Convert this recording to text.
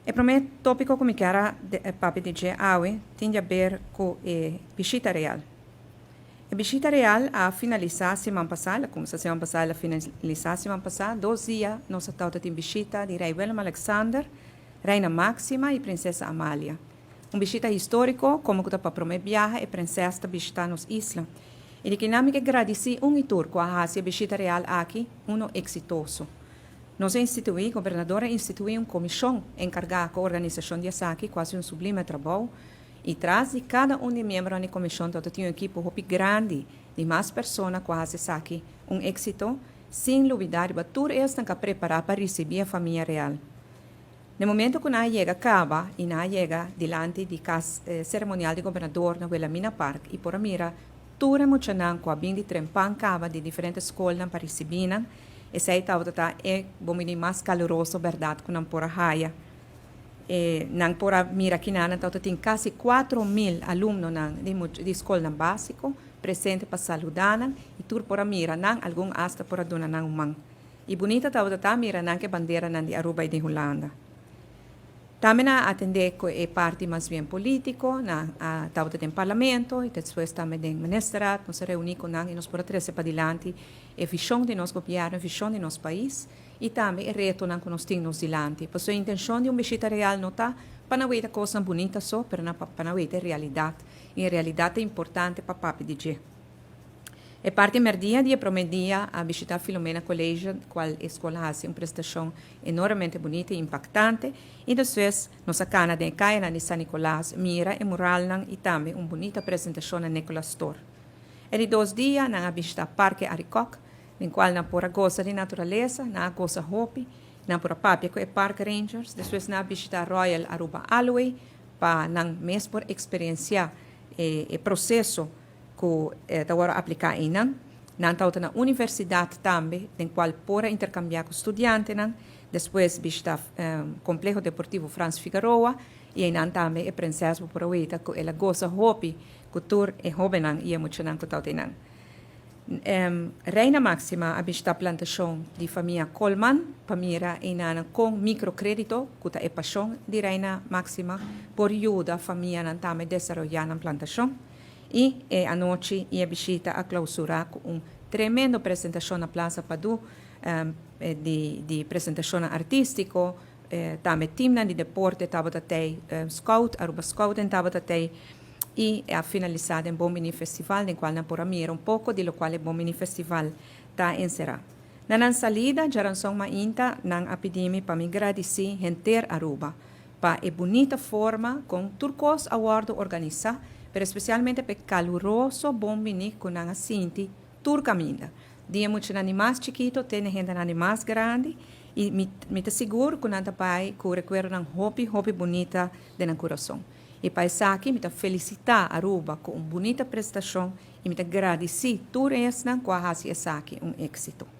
E prome topico cu mi kier a papia di dje awe tin di haber cu e bishita real. E bishita real a finalisa siman pasa, el a cuminsa siman pasa, el a finalisa siman pasa. 2 dia nos a tawata tin bishita di Rey Willem Alexander, Reina Maxima y Princesa Amalia. Un bishita historico, como cu ta pa prome biaha e prinses ta bishita nos isla. Y di akinan mi kier gradici un y tur cu a haci e bishita real aki uno exitoso. Nos a institui, gobernador a institui un comision encarga cu organisacion di esaki, cu a haci un sublime trabou. Y tras di cada un di miembro di comision tin un ekipo hopi grandi di mas persona cu a haci esaki un exito, sin lubida riba tur esnan cu a prepara pa ricibi e famia real. Na momento cu nan a yega caba y nan a yega dilanti di cas ceremonial di gobernador na Wilhelmina Park y por a mira tur e muchanan cu a bin di trempan caba di diferente scolnan pa ricibi nan, esey tabata e bon mas caluroso, berdad, cu nan por a haya. Nan por a mira cu nan tin casi 4 mil alumnonan di scol basico presente pa saluda nan y tur por a mira nan, algun hasta por a duna nan un man. Y bunita tabata mira nan cu bandera nan di Aruba y di Hulanda. Tambe nan a atende cu e parti mas bien politico, nan a tabata den parlamento y despues tambe den ministerraad, nos a reuni cu nan y nos por a trece padilanti e vision di nos gobierno, e vision di nos pais y tambe e retonan cu nos tin nos dilanti. Paso e intencion di un bishita real no ta pa nan weta cos bunita so, pero na pa nan weta realidad. Y e realidad ta importante pa papia di dje. E parti merdia di prome dia a bishita Filomena College, cual scol a haci un presentacion enormemente bunita y impactante. Y despues nos a cana den caya di San Nicolas, mira e muralnan y tambe un bunita presentacion na Nicolas Store. E di 2 dia nan a bishita Parke Arikok, den cual nan por a goza di naturalesa, nan a goza hopi, nan por a papia cu e Park Rangers, despues nan a bishita Royal Aruba Aloe, pa nan mes por experiencia e proceso cu ta wordo aplica einan. Nan tabata na universidad tambe, den cual por a intercambia cu studiantenan. Despues bishita Complejo Deportivo Frans Figueroa y einan tambe e prinses por a weta cu el a goza hopi cu tur e hobennan y e muchanan cu tabata einan. Reina Maxima a bishita plantacion di famia Colman pa mira einan cu microcredito, cu ta e pasion di Reina Maxima, por yuda famianan tambe desaroya nan plantacion. Y anochi e bishita a clausura cu un tremendo presentacion na Plaza Padu di presentacion artistico, tambe team di deporte tabata tey, Scout, Aruba Scout tabata tey y a finalisa den Bon Bini Festival, den cual nan por a mira un poco di locual e Bon Bini Festival ta encera. Na nan salida, diaranson mainta, nan a pidi mi pa mi gradici henter Aruba pa e bunita forma con tur cos a wordo organisa, pero especialmente pa caluroso bon bini cu nan a sinti tur caminda. Di muchanan mas chikito, te hende mas grandi y mi ta sigur cu nan ta bay cu recuerdonan hopi, hopi bunita den nan curason. Y pa esaki, mi ta felicita Aruba cu un bunita prestacion y mi ta gradici tur esnan cu a haci esaki un exito.